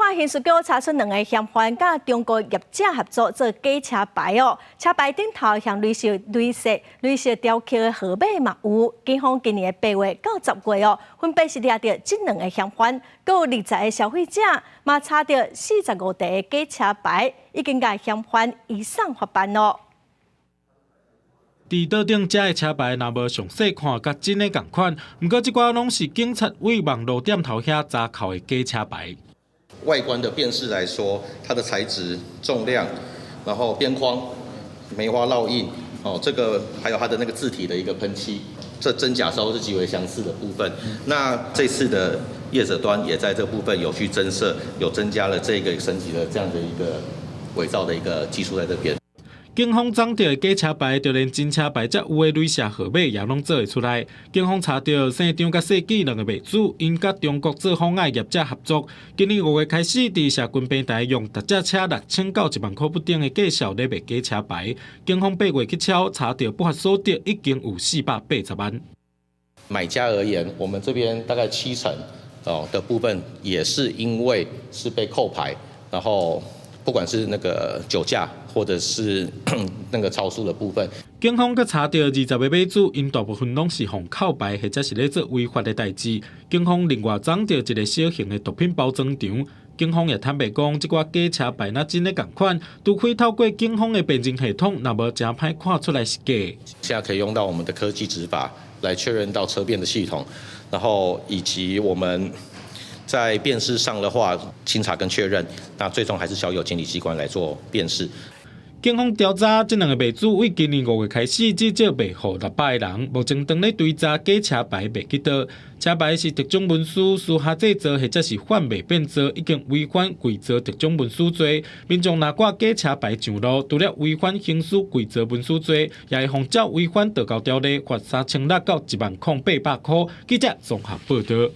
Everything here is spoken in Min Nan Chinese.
看刑事局查出兩个嫌犯，佮中國業者合作做假車牌哦。車牌頂頭向鐳射、鐳射、鐳射雕刻的號碼嘛有。警方今年的8月到10月哦，分別是掠著這兩个嫌犯，閣有20個消費者，嘛查著45台假車牌，已經共嫌犯移送法辦咯。佇桌頂遮的車牌，若無詳細看，佮真的仝款。毋過這寡攏是警察對網路店頭遐查扣的假車牌。外觀的辨識來說，它的材質、重量，然後邊框、梅花烙印，哦，這個還有它的那個字體的一個噴漆，這真假都是極為相似的部分。那這次的業者端也在這個部分有去增設，有增加了這個升級的這樣的一個偽造的一個技術在這邊。警方摠著的假車牌，就連真車牌才有的鐳射號碼也攏做會出來。警方查著姓張佮姓紀兩个賣主，𪜶佮中國做仿的業者合作。今年5月開始，佇社群平台用逐隻車6000到1萬箍不等的價數咧賣假車牌。警方8月去抄，查著不法所得已經有480萬。買家而言，我們這邊大概7成哦的部分，也是因為是被扣牌，然後不管是那個酒駕，或者是那個超速的部分。警方閣查著20個買主，𪜶大部分攏是予扣牌，或者是咧做違法的代誌。警方另外摠著一个小型的毒品包裝場。警方也坦白講，這寡假車牌若真的仝款，除非透過警方的辨認系統，若無誠歹看出來是假。現在可以用到我們的科技執法來確認到車辨的系統，然後以及我們在辨識上的話，清查跟確認，那最終還是交由監理機關來做辨識。警方調查，這兩个賣主對今年5月開始，至少賣予600个人。目前當咧追查假車牌賣去佗，車牌是特種文書，私下製造或者是販賣變造，已經違反偽造特種文書罪。民眾若掛假車牌上路，除了違反行使偽造文書罪，也會予照違反道交條例罰3600到1萬零800箍。記者綜合報導。